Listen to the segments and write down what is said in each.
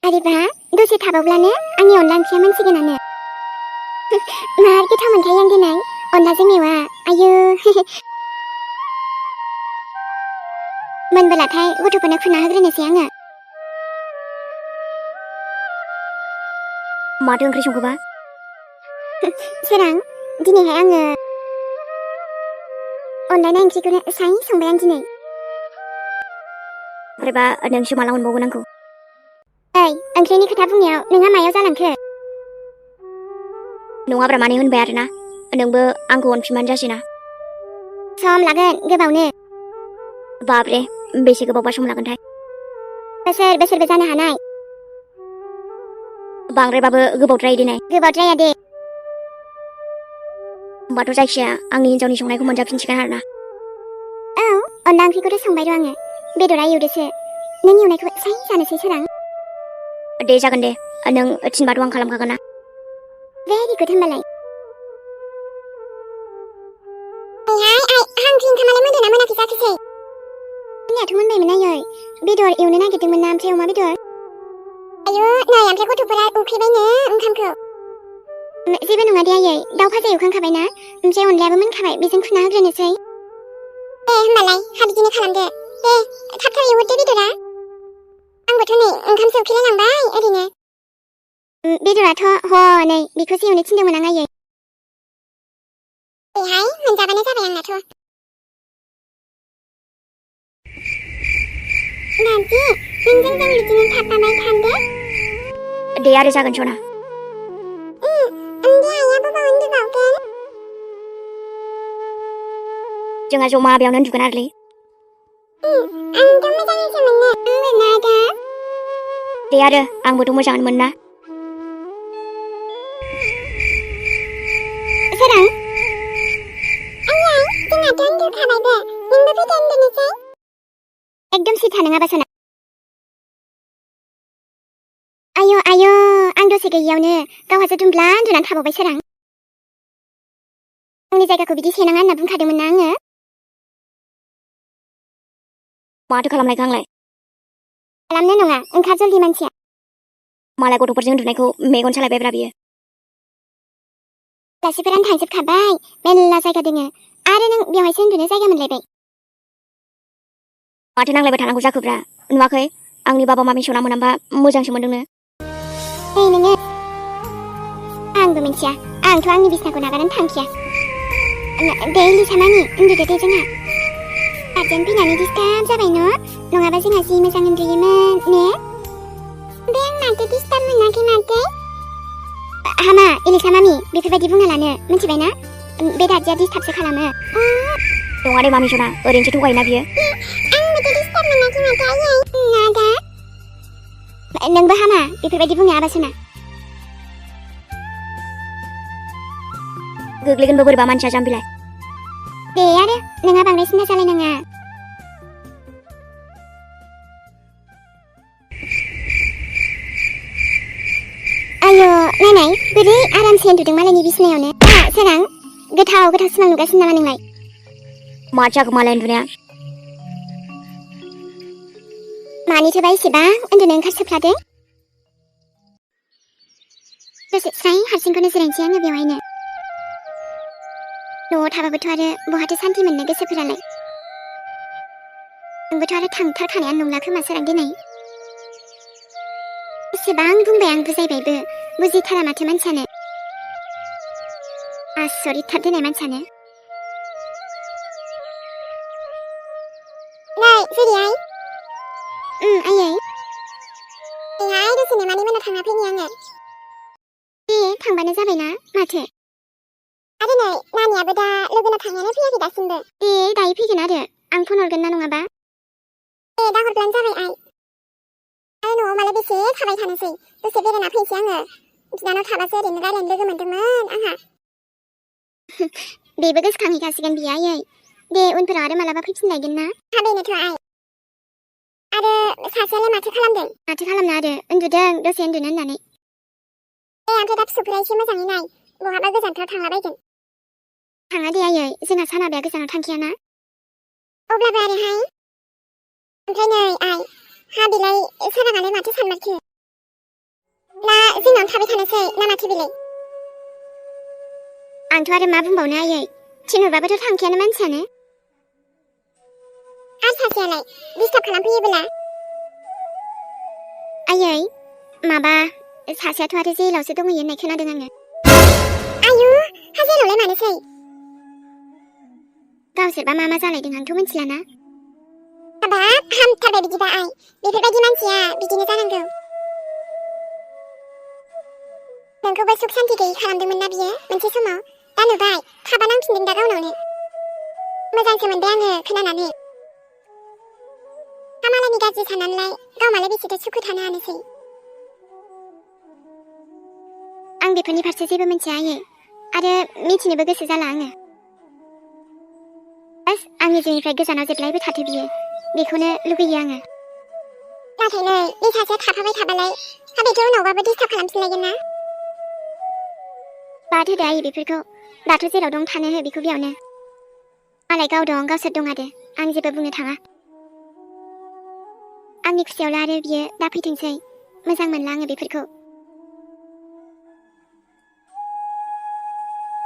आरोबा दसे थाबावब्लानो आंनि अनला ओंख्रिया मोनसिगोनानो। मार गोथाव मोनखायो आं दिनै अनलाजों मेवा। आयौ मोनबोलाथाय गथ'फोरनो खुरना होग्रोनोसै आङो। माथो ओंख्रि संखोबा? सोरां, दिनैहाय आङो अनलानि ओंख्रिखौनो साइ संबाय आं दिनै। ओमफ्रायबा नोंसो माला मोनबावगोन आंखौ? ओइ, ओंख्रिनि खोथा बुंनायाव नोंहा मायाव जालांखो? नङाब्रा माने होनबाय आरोना, नोंबो आंखौ अनफिनबानो जासैना। सम लागोन गोबावनो। बाब्रे, बेसे गोबावबा सम लागोनथाय? बोसोरबो जानो हानाय। बांद्रायबाबो गोबावद्राय दिनै। गोबावद्राया दे। होमबाथ' जायखिजाया आंनि हिन्जावनि संनायखौ मोनजाफिनसिगोन आरोना। औ, अनला ओंख्रिखौथ' संबाय र' आङो। बेदरा एवदोसो। नों एवनायखौ साइ जानोसै सोरां। दे जागोन दे, नों थिनबाथ' आं खालामखागोन ना। भेरि गुड होनबालाय। ओइहाय ओंख्रि ओंखामालाय मोनदोंना मोनाखै जाखोसै? जोंनियाथ' मोनबायमोन आयै। बेदर एवनो नागिरदोंमोन ना ओमफ्राय अमा बेदर। आयौ नै ओमफ्राय गथ'फोरा उखैबायनो ओंखामखौ। जेबो नङा दे आयै, दाउ भाजा एवखांखाबायना, ओमफ्राय अनलायाबो मोनखाबाय, बेजों खुरना होग्रोनोसै। दे होमबालाय, बिदिनो खालामदो। दे, थाब एवहरदो बेदरा। आंबोथ' नै ओंखामसो उखैलायलांबाय ओरैनो। बेदराथ' हनै बेखौसो एवनो थिनदोंमोन आं आयै। बेहाय मोनजाबानो जाबाय आंनाथ'। नानसि, नोंजों बिदिनो थाफाबाय थांदो। दे आरो जागोन सना। दे आइया बबाव उन्दुबावगोन? जोंहा जमा बेयावनो उन्दुगोन आरोलै। आंथ' मोजाङैसो मोनो। मोना दा? दे आरो, आंबोथ' मोजाङानो मोनना। सोरां, आयै, जोंहाथ' उन्दुखाबायबो। नोंबो फैदो उन्दुनोसै। एकदम सिथा नङाबा सना। आयौ, आं दसे गैयियावनो गावहासो दुमब्ला उन्दुनानै थाबावबाय सोरां। आंनि जायगाखौ बिदि सेनाङा होनना बुंखादोंमोन ना आङो। माथो खालामनायखो आंलाय? खालामनो नङा, ओंखार जल्दि मानसिया। मालाय गथ'फोरजों उन्दुनायखौ मेगन सालायबायब्रा बियो। आलासिफोरानो थांजोबखाबाय, मेल्ला जायगा दोङो। आरो नों बेवहायसो उन्दुनो जायगा मोनलायबाय। माथो नांलायबाय थानांगौ जाखोब्रा? नुवाखै? आंनि बाबा मामि सना मोनाबा मोजांसो मोनदोंनो। ओइ नोङो, आंबो मिथिया। आंथ' आंनि बिसिनाखौ नागारनानै थांखाया। दे लिसामानि, उन्दुदो दे जोंहा। गार्जेन फैनानै डिस्टार्ब जाबाय नङाबा जोंहा जि मोजां उन्दुयोमोन ने? बे आं माथो डिस्टार्ब मोनाखै माथो? हामा एलिसा मामि, बेफोरबायदि बुंना लानो मिथिबायना? बे दादिया डिस्टार्बसो खालामो। नङा दे मामि सना, ओरैनोसो थगायोना बियो। आंबोथ' डिस्टार्ब मोनाखै माथो आयै। नादा? नोंबो हामा बेफोरबायदि बुंनो आबासना। गोग्लैगोनबो बोरैबा मानसिया जाम्बिलाय। दे आरो, नोंहा बांद्राय सिन्था जालायनाङा। आयौ, नायनाय बोरै आरामसे उन्दुदों मालायनि बिसिनायावनो। सोरां, गोथाव सिमां नुगासिनो नामा नोंलाय? माथो जाखो मालाय उन्दुनाया? मानिथोबा एसेबां उन्दुनो ओंखारसोफ्लादों? दसे स्राय हारसिंखौनो जिरायनोसै आङो बेवहायनो। न'आव थाबाबोथ' आरो बहाथो सान्थि मोननो गोसोफोरालाय। नोंबोथ' आरो थांथारखानायानो नंला खोमा सोरां दिनै। एसेबां बुंबाय आं बुजायबायबो, बुजिथारा माथो मानसियानो। आसरितथार दिनै मानसियानो। नै जेरै आइ। आयै। बेहाय दसे नेनानै मोना थांना फैनि आङो। दे थांबानो जाबायना माथो। आरो नै नानियाबो दा लोगोनाव थांनायानो फैयाखै दासिमबो। दे दायो फैगोन आरो, आं फन हरगोन ना नङाबा। दे दा हरब्लानो जाबाय आइ। आरो न'आव मालाय बेसे थाबाय थानोसै, दसे बेरायना फैनोसै आङो। बिनानाव थाबासो ओरैनो रायलायनो लोगो मोनदोंमोन आंहा। बेबो गोसोखांहैखासिगोन बियो आयै। दे उनफोराव आरो मालाबा फैफिनलायगोन ना। थाबैनोथ' आइ। आरो सासेयालाय माथो खालामदों? माथो खालामनो आरो, उन्दुदों दसे उन्दुनो होननानै। ओमफ्राय दा फिसौफोरा एसे मोजाङै नाय, बहाबा गोजानथाराव थांलाबायगोन। थाङा दे आयै, जोंहा सानाबाया गोजानाव थांखायाना। अब्लाबो आरोहाय। ओमफ्राय नै आइ, हा बिलाय सोराङालाय माथो सानमारखो? 나 जोंनावनो थाबाय थानोसै ना माथो बेलाय आंथ' आरो मा बुंबावनो आयै थिनहरबाबोथ' थांखायानो मानसियानो आरो सासेयालाय डिस्टार्ब खालामफैयोबोला आयै माबा सासेयाथ' आरो जेलावसो दंहैयो होननाय खोनादों आङो आयु हा जेलावलाय मानोसै गावसोरबा मा जालायदों आंथ' मिथिलाना हाबाब हामथारबाय बिदिबा आइ बेफोरबायदि मानसिया बिदिनो जानांगौ नोंखौबो सुख सान्ति गैयै खालामदोंमोन ना बियो मोनसे समाव दा नुबाय थाबा नांफिनदों दा गावनावनो मोजांसो मोनबाय आङो खोनानानै मालायनि गाज्रि साननानैलाय गाव मालाय बेसेथो सुखु थानो हानोसै आं बेफोरनि फारसे जेबो मिथिया आयै आरो मिथिनोबो गोसो जाला आङो बास आंनि जिउनिफ्राय गोजानाव जेब्लायबो थाथो बियो बेखौनो लुगैयो आङो नाथाय नै बे सासेया थाफाबाय थाबालाय बेथ' उनावबाबो डिस्टार्ब खालामफिनलायगोन ना बाद होदो आयै बेफोरखौ दाथ' जेराव दं थानो हो बेखौ बेयावनो मालाय गाव दं गावसोर दं आरो आं जेबो बुंनो थाङा आंनि खुसियावल' आरो बियो दा फैथोंसै मोजां मोनला आङो बेफोरखौ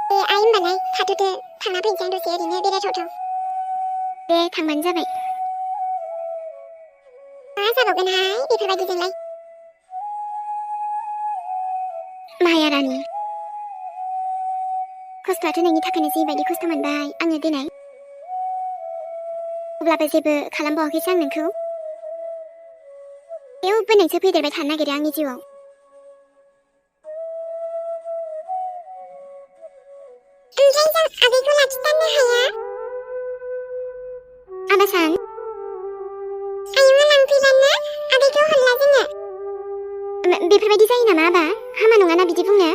दे आइ होमबालाय थाथ'दो थांना फैनोसै आं दसे ओरैनो बेरायथावथाव दे थांबानो जाबाय मा जाबावगोनहाय बेफोरबायदिजोंलाय माया रानि खस्थ'आथ' नोंनि थाखायनो जेबायदि खस्थ' मोनबाय आङो दिनै अब्लाबो जेबो खालामबावाखैसो आं नोंखौ बेयावबो नोंसो फैदेरबाय थानो नागिरो आंनि जिउआव ओमफ्राय जों आगैखौ लाखिथारनो हाया आबासान आयौ लांफैबानो आगैखौ हरला जोङो बेफोरबायदि जायो नामा आबा हामा नङाना बिदि बुंनो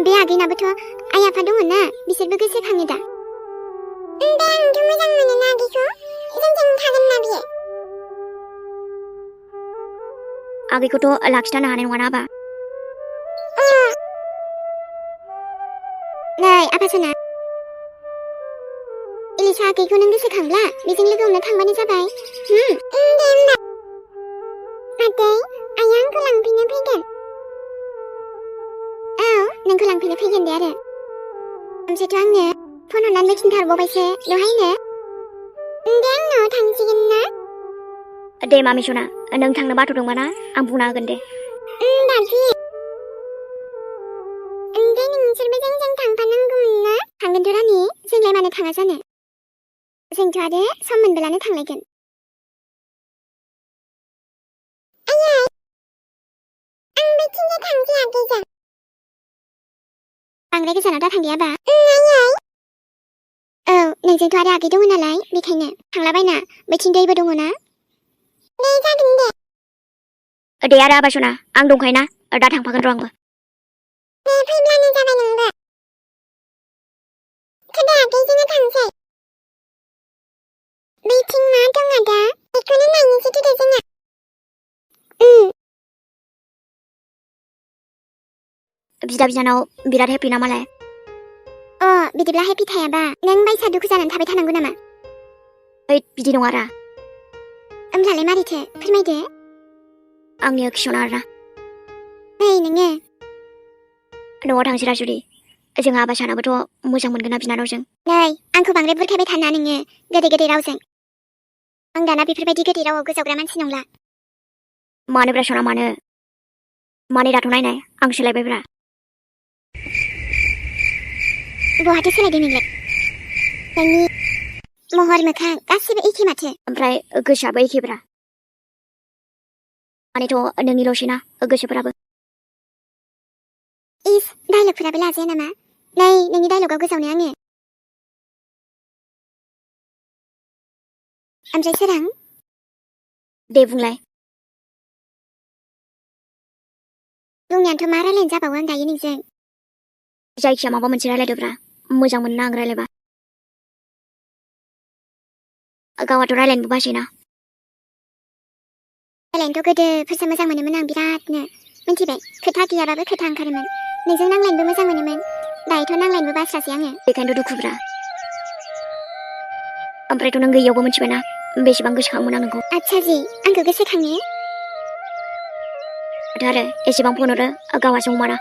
बे आगैनाबोथ' आइ आफा दङ ना बिसोरबो गोसोखाङो दा दे आंथ' मोजां मोनोना आगैखौ जोंजों थागोन ना बियो आगैखौथ' लाखिथारनो हानाय नङाना आबा नै आफासना इलिसा आगैखौ नों गोसोखांब्ला बेजों लोगो हमनो थांबानो जाबाय दे होमबा आदै आइया आंखौ लांफैनो फैगोन औ नोंखौ लांफैनो फैगोन दे आरो ओमफ्रायथ' आंनो फन हरनानै खिन्थाहरबावबायसो दहायनो दे आं न'आव थांसिगोन ना दे मामि सना नों थांनो बाथ'दोंबा ना आं बुंना होगोन दे दादि दे नोंसोरबो जोंजों थांफानांगौमोन ना थांगोनथ' रानि जोंलाय मानो थाङा जानो जोंथ' आरो सम मोनब्लानो थांलायगोन आयै आं बैथिंजाय थांसै आगैजों बांद्राय गोजानाव दा थांदियाबा आयै औ नोंजोंथ' आरो आगै दङ नालाय बेखायनो थांलाबायना बैथिं दैबो दङ ना दे जागोन दे दे आरो आबा सना आं दंखायो ना दा थांफागोन र' आंबो दे फैब्लानो जाबाय नोंबो थोदे आगैजोंनो थांसै बैथिं मा दङ दा बेखौनो नायनोसै थोदे जोङो बिदा बिनानाव बिराद हेपि ना मालाय बिदिब्ला हेपि थायाबा नों बायसा दुखु जानानै थाबाय थानांगौ नामा ओइ बिदि नङा रा होमब्लालाय मारैथो फोरमायदो आंनि किसना आरोना नै नोङो न'आव थांसैरा जुदि जोंहा आबा सानाबोथ' मोजां मोनगोन ना बिनानावजों नै आंखौ बांद्राय बुरखायबाय थाना नोङो गोदै गोदै रावजों आं दाना बेफोरबायदि गोदै रावाव गोजावग्रा मानसि नंला मानोब्रा सना मानो दाथ' नायनाय आं सोलायबायब्रा बहाथो सोलायदों नोंलाय नोंनि महर मोखां गासिबो एखे माथो ओमफ्राय गोसोआबो एखेब्रा मानेथ' नोंनिल'सैना गोसोफोराबो इस डायलगफोराबो लाजाया नामा नै नोंनि डायलगाव गोजावनो आङो ओमफ्राय सोरां दे बुंलाय बुंनायानोथ' मा रायलायनो जाबावो आं दायो नोंजों जायखिया माबा मोनसे रायलायदोब्रा मोजां मोनो ना आं रायलायबा गावाथ' रायलायनोबो बासैना रायलायनोथ' गोदोफोरसो मोजां मोनोमोन आं बिरादनो मिन्थिबाय खोथा गैयाबाबो खोथा ओंखारोमोन नोंजों नांलायनोबो मोजां मोनोमोन दायोथ' नांलायनोबो बास्रासै आङो बेखायनोथ' दुखुब्रा ओमफ्रायथ' नों गैयियावबो मिथिबायना बेसेबां गोसोखाङोमोन आं नोंखौ आच्छा जि आंखौ गोसोखाङो माथो आरो एसेबां फन हरो गावहासो हमारा।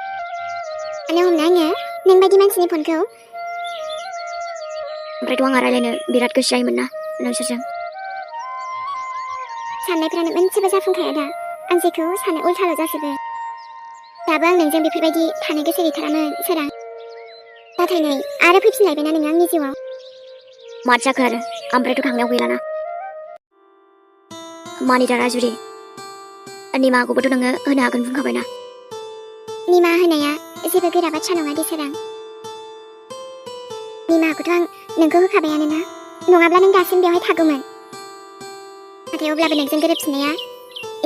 मानो हमनो आङो नों बायदि मानसिनि फनखौ? ओमफ्रायथ' आंहा रायलायनो बिराद गोसो जायोमोन ना नोंसोरजों। साननायफ्रानो मोनसेबो जाफुंखाया दा। आं जेखौ सानो उल्थाल' जाजोबो। दाबो आं नोंजों बेफोरबायदि थानो गोसो गैथारामोन सोरां। नाथाय नै आरो फैफिनलायबायना नोङो आंनि जिउआव। माथो जाखो आरो ओमफ्रायथ' थांनायाव गैलाना। मानिथारा जुदि निमाहाखौबोथ' नोङो होनो हागोन बुंखाबायना। निमाहा होनाया जेबो गोरा बाथ्रा नङा दे सोरां। निमाहाखौथ' आं नोंखौ होखाबायानो ना। नङाब्ला नों दासिम बेवहाय थागौमोन। नाथाय अब्लाबो नोंजों गोरोबफिननाया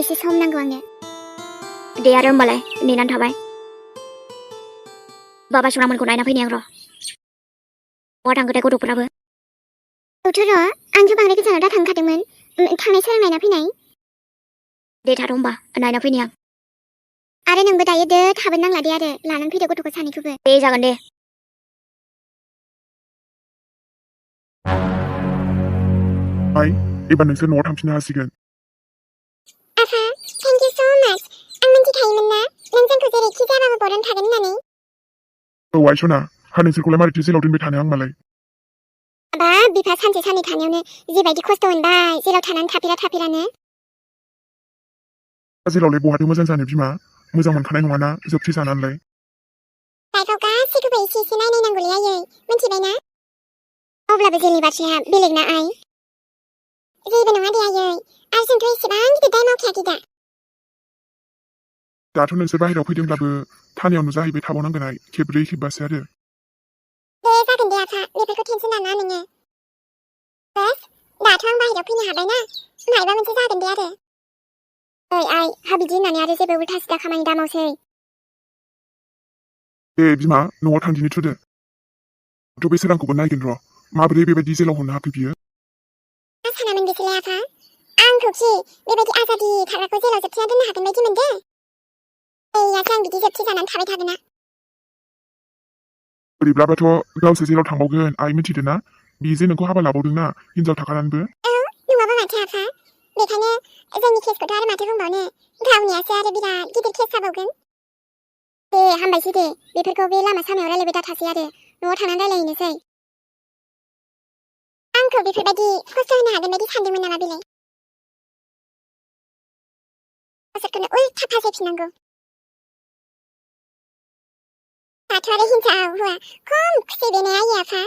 एसे सम नांगौ आंनो। दे आरो होमबालाय नेनानै थाबाय। बाबा सनामोनखौ नायना फैनि आं र'। बहा थांखोथाय गथ'फोराबो? औथ' र' आंथ' बांद्राय गोजानाव दा थांखादोंमोन। थांनाय सोरां नायना फैनाय। दे थाथ' होमबा नायना फैनि आं। आरो नोंबो दायो दो थाबोनो नांला दे आरो लानानै फैदो गथ'खौ सानैखौबो। दे जागोन दे। एबार नोंसोर न'आव थांफिननो हासिगोन। आफा थेंक इउ स' माच। आं मिन्थिखायोमोन ना नों जोंखौ जेरैखि जायाबाबो बरन थागोन होननानै। औ आइसना हा नोंसोरखौलाय मारैथो जेलाव दोनबाय थानो आंमालाय। बाब बिफा सानसे साननै थानायावनो जेबायदि खस्थ' मोनबाय जेराव थानानै थाफेरानो। जेलावलाय बहाथो मोजां जानो बिमा, मोजां मोनखानाय नङाना जोबथि जानानैलाय। लाइफआव गासैखौबो एसे एसे नायनांगौलै आयै मिन्थिबायना। अब्लाबो जेलनि बाथ्राया बेलेग ना आइ। जेबो नङा दे आयै आरो जोंथ' एसेबां गिदिर दाय मावखायाखै दा। दाथ' नोंसोर बाहेरायाव फैदोंब्लाबो थानायाव नुजाहैबाय थाबावनांगोन आइ खेबब्रै खेबबासो आरो। दे जागोन दे आफा बेफोरखौ टेनसन लानाङा नोङो। बास दाथ' आं बाहेरायाव फैनो हाबायना मायबा मोनसे जागोन दे आरो। ओइ आइ हा बिदि होननानै आरो जेबो उल्था सिदा खामानि दामावसै। दे बिमा न'आव थांदिनि थुदो। थ' बे सोरांखौबो नायगोन र' माबोरै बेबायदि जेलाव हरनो हाखो बियो। मा सानामोन बिसोरलाय आफा? आंखौखि बेबायदि आजादि थाग्राखौ जेलाव जोबथेना दोननो हागोन बायदि मोनदों? एयासो आं बिदि जोबथि जानानै थाबाय थागोना। बोरैब्लाबाथ' गावसो जेलाव थांबावगोन आइ मिथिदो ना। बि जे नोंखौ हाबा लाबावदोंना हिनजाव थाखानानैबो। औ नङाबा माथो आफा। बेखायनो जोंनि केसखौथ' आरो माथो बुंबावनो गावनियासो आरो बिराद गिदिर केस जाबावगोन। दे हामबायसै दे बेफोरखौ बे लामा सामायाव रायलायबाय दाथासै आरो न'आव थांनानै रायलायहैनोसै। आंखौ बेफोरबायदि खस्थ' होनो हागोन बायदि सानदोंमोन नामा बेलाय? गावसोरखौनो उल्था फासायफिननांगौ। दाथ' आरो हिनजाव हौवा खम खुसि बेनो आयै आफा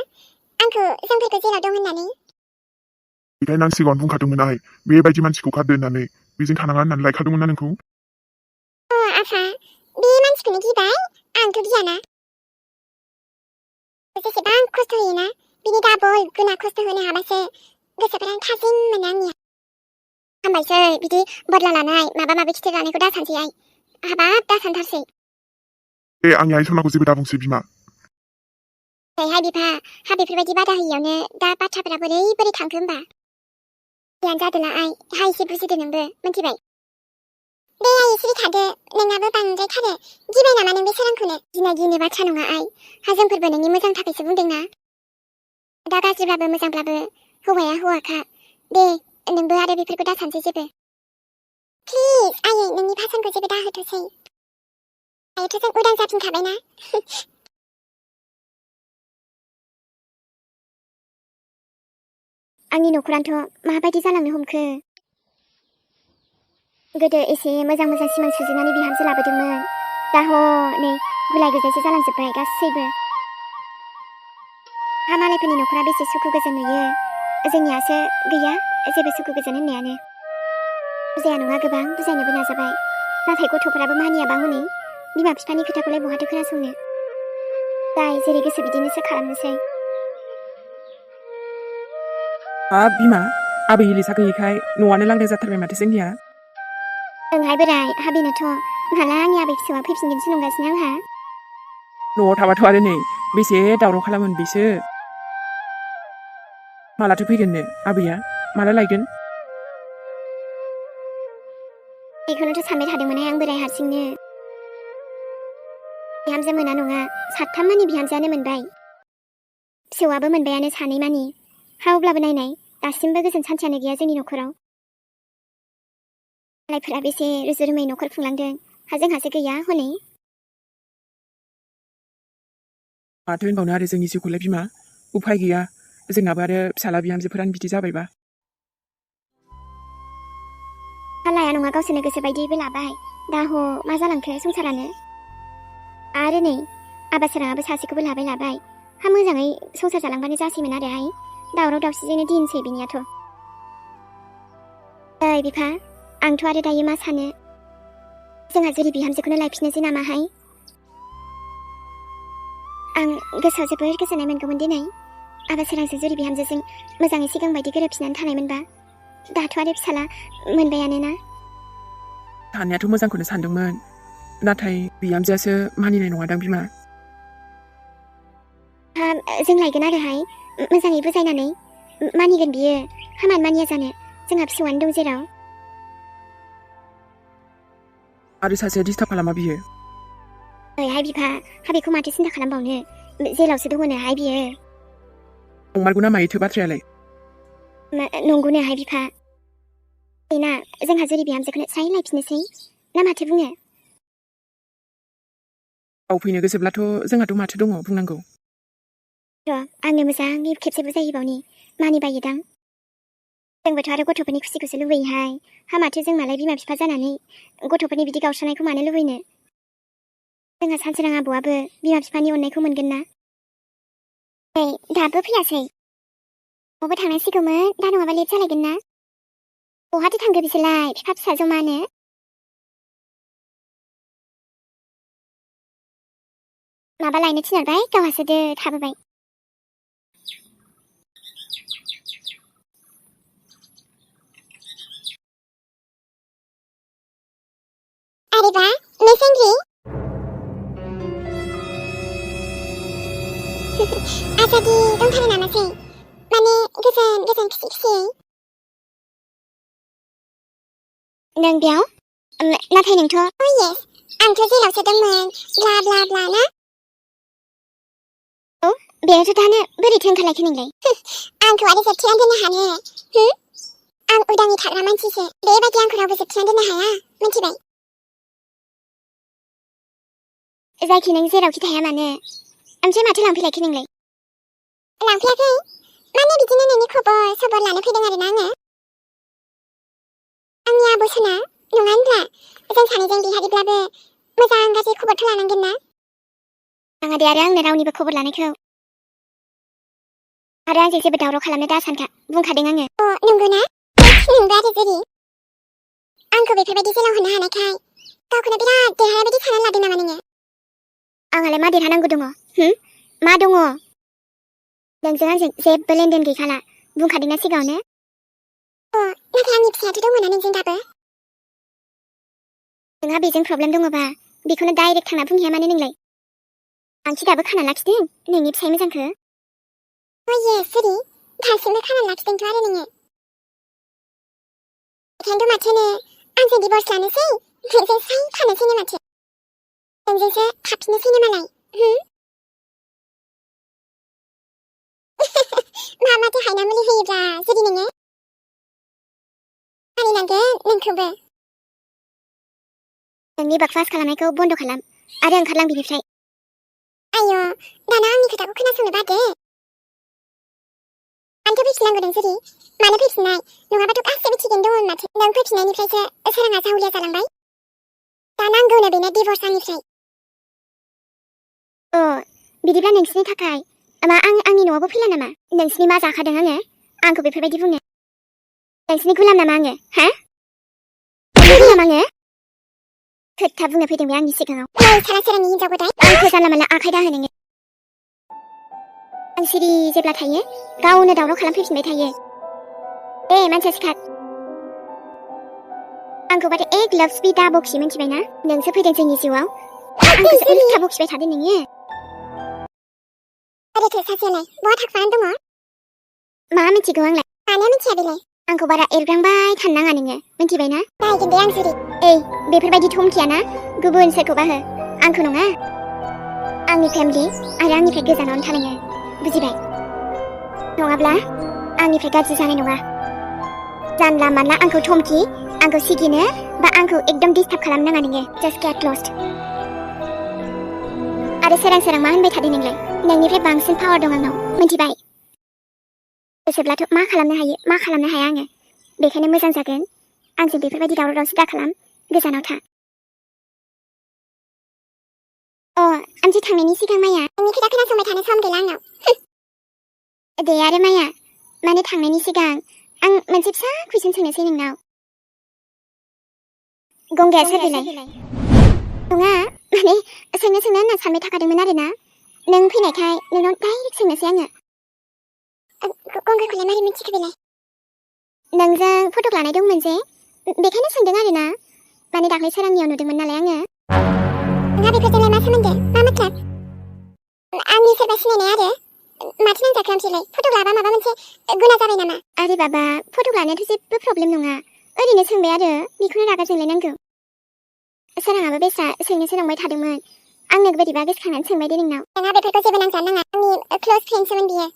आंखौ जोंफोरखौ जेराव दं होननानै। बेखायनो आं सिगाङावनो बुंखादोंमोन आइ बेबायदि मानसिखौ खारदो होननानै बेजों थानाङा होननानै लायखादोंमोन ना नोंखौ। आफा बे मानसिखौनो गिबाय आंथ' गियाना। जेसेबां खस्थ' होयोना बिनि डाबल गुना खस्थ' होनो हाबासो गोसोफोरानो थाजिम मोनो आंनिया। हामबायसै बिदि बदला लानाय माबा माबि खिथेर लानायखौ दासानसै आइ। हाबाब दासानथारसै। ए आंनि आइ सनाखौ जेबो दाबुंसै बिमा। हाय बिफा हा बेफोरबायदि बादा होयियावनो दा बाथ्राफोरा बोरै बोरै थांखो होमबा? गियान जादोला आइ हा एसे बुजिदो नोंबो मिथिबाय? दे आइ सिरि थादो नोंनाबो बांद्रायथारो गिबाय नामा नों बे सोरांखौनो? गिनो बाथ्रा नङा आइ हा जोंफोरबो नोंनि मोजां थाखायसो बुंदोंना। दा गाज्रिब्लाबो मोजांब्लाबो हौवाया हौवाखा। दे नोंबो आरो बेफोरखौ दासानसै जेबो। प्लिज आयै नोंनि भाषणखौ जेबो दाहोथोसै। दायोथ' जों उदां जाफिनखाबायना। आंनि न'खरानोथ' माबायदि जालांनो हमखो। गोदो एसे मोजां सिमां सुजुनानै बिहामजो लाबोदोंमोन। दा हनै गुलाय गुजायसो जालांजोब्बाय गासैबो। हा मालायफोरनि न'खरा बेसे सुखु गोजोन नुयो जोंनियासो गैया जेबो सुखु गोजोन होननायानो। बुजाया नङा गोबां बुजायनोबो नाजाबाय नाथाय गथ'फोराबो मानियाबा हनै बिमा बिफानि खोथाखौलाय बहाथो खोनासंनो। जाय जेरै गोसो बिदिनोसो खालामनोसै। हाब बिमा आबै इलिसा गैयिखाय न'आनो लांदां जाथारबाय माथो जोंनिया। ओंहाय बोराय हाबिनोथ' माला आंनि आबै फिसौआ फैफिनगोनसो नंगासिनो आंहा। न'आव थाबाथ' आरो नै बेसे दावराव खालामोन बिसो। मालाथो फैगोननो आबैया माला लायगोन? बेखौनोथ' सानबाय थादोंमोनहाय आं बोराय हारसिंनो। बिहामजो मोना नङा 3 मानि बिहामजोआनो मोनबाय। फिसौआबो मोनबायानो 2 मानि। हा अब्लाबो नायनाय दासिमबो गोजोन सान्थियानो गैया जोंनि न'खराव। मालायफोरा बेसे रुजु रुमै न'खर खुंलांदों जोंहासो गैया हनै माथो होनबावनो आरो जोंनि जिउखौलाय बिमा उफाय गैया जोंनाबो आरो फिसाला बिहामजोफोरानो बिदि जाबायबा हालाया नङा गावसोरनो गोसो बायदिबो लाबाय दा ह मा जालांखो संसारानो आरो नै आबासोराङाबो सासेखौबो लाबाय हा मोजाङै संसार जालांबानो जासैमोन आरोहाय दावराव दावसिजोंनो दिनसै बिनियाथ' ओइ बिफा आंथ' आरो दायो मा सानो जोंहा जेरै बिहामजोखौनो लायफिननोसै नामाहाय आं गोसोआव जोबोर गोजोननाय मोनगौमोन दिनै आबासोरांजों जेरै बिहामजोजों मोजाङै सिगां बायदि गोरोबफिननानै थानायमोनबा दाथ' आरो फिसाला मोनबायानो ना साननायाथ' मोजांखौनो सानदोंमोन नाथाय बिहामजोआसो मानिनाय नङादां बिमा जों लायगोन आरोहाय मोजाङै बुजायनानै मानिगोन बियो हामानो मानिया जानो जोंहा फिसौआनो दं जेराव आरो सासेया डिस्टार्ब खालामा बियो ओइहाय बिफा बेखौ माथो सिन्था खालामबावनो जेलावसो दङनोहाय बियो नंमारगौ नामा एथो बाथ्रायालाय नंगौनोहाय बिफा बेना जोंहा जेरै बिहामजोखौनो स्राय लायफिननोसै ना माथो बुङो गाव फैनो गोसोब्लाथ' जोंहाथ' माथो दङ बुंनांगौ आंनो मोजाङै खेबसे बुजायहैबावनि मानिबायोदां जोंबोथ' आरो गथ'फोरनि खुसिखौसो लुबैयोहाय माथो जों मालाय बिमा बिफा जानानै गथ'फोरनि बिदि गावस्रानायखौ मानो लुबैनो जोंहा सानसोरां आबौआबो बिमा बिफानि अननायखौ मोनगोन ना दाबो फैयासै बबो थांनांसिगौमोन दा नङाबा लेट जालायगोन ना बहाथो थांखो बिसोरलाय बिफा फिसा जमानो माबा लायनो थिनहरबाय गावहासो दो थाबोबाय आरेबा मिस एंग्रि आजादि दंथारो नामासै माने गोजोन खुसि खुसियै नों बेयाव नाथाय नोंथ' येस आंथ' जेलावसो दंमोन ब्ला ब्ला ब्ला ना बेनोथ' दानो बोरैथो ओंखारलायखो नोंलाय आंखौ आरो जोबथेनानै दोननो हानो आं उदाङै थाग्रा मानसिसो बेबायदि आंखौ रावबो जोबथेनानै दोननो हाया मिथिबाय जायखि नों जेरावखि थाया मानो ओमफ्राय माथो लांफैलायखो नोंलाय लांफैयाखै माने बिदिनो नोंनि खबर लानो फैदों आरोना आंनि आब'सना नङा होनब्ला जों सानैजों बिहारिब्लाबो मोजां गाज्रि खबरथ' लानांगोन ना आंहा दे आरो आंनो रावनिबो खबर लानायखौ आरो आंजों जेबो दावराव खालामनो दा सानखा बुंखादों आङो नंगौ ना नंगौ आरो जेरि आंखौ बेफोरबायदि जेलाव होनो हानायखाय गावखौनो बिराद देरहानाय बायदि साननानै लादों नामा नोङो आंहालाय मा देरहानांगौ दङ मा दङ नोंजों आंजों जेबो लेनदेन गैखाला बुंखादोंना सिगाङावनो नाथाय आंनि फिसायाथ' दंमोन ना नोंजों दाबो नोंहा बेजों प्रब्लेम दङबा बेखौनो डाइरेक्ट थांना बुंहैया मानो नोंलाय आंखि दाबो खाना लाखिदों नोंनि फिसाय मोजांखौ येस जेरि दासिमबो खाना लाखिदोंथ' आरो नोङो बेखायनोथ' माथोनो आंजों डिभर्स लानोसै नोंजों स्राय थानोसैनो माथो नोंजोंसो थाफिननोसैनो मालाय माथो हायना मुलि होयोब्ला जेरि नोङो मानिनांगोन नोंखौबो नोंनि बाकवास खालामनायखौ बन्द' खालाम आरो ओंखारलां बिनिफ्राय आय' दाना आंनि खोथाखौ खोनासंनो बादो आंथ' फैफिननांगौ जेरि मानो फैफिननाय नङाबाथ' गासैबो थिगैनो दंमोन माथो नों फैफिननायनिफ्रायसो सोराङा जाहुलिया जालांबाय दा नांगौनो बेनो डिभर्स आंनिफ्राय बिदिब्ला नोंसिनि थाखाय मा आंनि न'आवबो फैला नामा नोंसिनि मा जाखादों आंखौ बेफोरबायदि बुङो नोंसिनि गुलाम नामा आङो गुलाम आङो खोथा बुंनो फैदों बे आंनि सिगाङाव सारा सोरांनि हिनजाव गदाय आंखौ जानला मानला आखाइ दाहो नोङो आं सिरि जेब्ला थायो गावनो दावराव खालामफैफिनबाय थायो दे मानसिया सिखार आंखौबाथ' एक लभ्स दा बखि मिथिबायना नोंसो फैदों जोंनि जिउआव आंखौसो उल्था बखिबाय थादों नोङो ओरैथो सासेयालाय बहा थाखुमानानै दङ मा मिथिगौ आंलाय मानो मिथिया बेलाय आंखौ बारा एरग्रांबाय थानो नाङा नोङो मिथिबायना नायगोन दे आं जेरि बेफोरबायदि थमखियाना गुबुन सोरखौबा हो आंखौ नङा आंनि फेमिलि आरो आंनिफ्राय गोजानावनो थानाङो बुजिबाय नङाब्ला आंनिफ्राय गाज्रि जानाय नङा जानला मानला आंखौ धमकि आंखौ सिगिनो बा आंखौ एकदम डिस्टार्ब खालामनाङा नोङो जास्ट गेट लस्ट आरो सोरां सोरां मा होनबाय थादों नोंलाय नोंनिफ्राय बांसिन पावार दं आंनाव मिन्थिबाय गोसोब्लाथ' मा खालामनो हायो मा खालामनो हाया आङो बेखायनो मोजां जागोन आंजों बेफोरबायदि दावराव दावसि दा खालाम गोजानाव था आमथि थांनायनि सिगां माया नोंनि खोथा खोनासंबाय थानो सम गैला आंनाव दे आरो माया माने थांनायनि सिगां आं मोनसे फिसा कुइसन सोंनोसै नोंनाव गंगाया सोर बेलाय नङा माने सोंनो होनना सानबाय थाखादोंमोन आरोना नों फैनायखाय नोंनाव डाइरेक्ट सोंनोसै आङो गंगाखौलाय मारै मिथिखो बेलाय नोंजों फट' लानाय दंमोन जे बेखायनो सोंदों आरोना माने दाख्लै सोरांनियाव नुदोंमोन नालाय आङो नोंहा बेफोरजोंलाय मा सोमोन्दो मा मतलब आंनि सोरबा सिनायनाय आरो माथो नांजाखो आमथिलाय फट' लाबा माबा मोनसे गुना जाबाय नामा आरे बाबा फट' लानायाथ' जेबो प्रब्लेम नङा ओरैनो सोंबाय आरो बेखौनो रागा जोंलायनांगौ सोराङाबो बेस्रा सोंनो सोलोंबाय थादोंमोन आंनो बोरैबा गोसोखांनानै सोंबाय दे नोंनाव नोंहा बेफोरखौ जेबो नांजानो नाङा आंनि क्लोज फ्रेन्डसोमोन बियो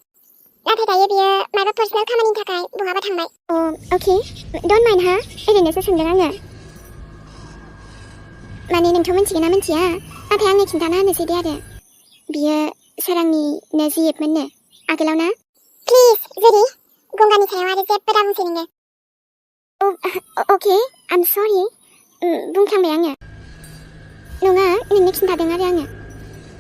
नाथाय दायो बियो माबा पार्सनेल खामानिनि थाखाय बहाबा थांबाय अके डन्ट माइन्ड हा ओरैनोसो सोंदों आङो माने नोंथ' मिन्थिगोन ना मिन्थिया नाथाय आंनो खिन्थाना होनोसै दे आरो बियो सोरांनिनो जिएफमोननो आगोलाव ना प्लिज जेरि गंगानि सायाव आरो जेबो दाबुंसै नोङो अके आम सरि बुंफ्लांबाय आङो नङा नोंनो खिन्थादों आरो आङो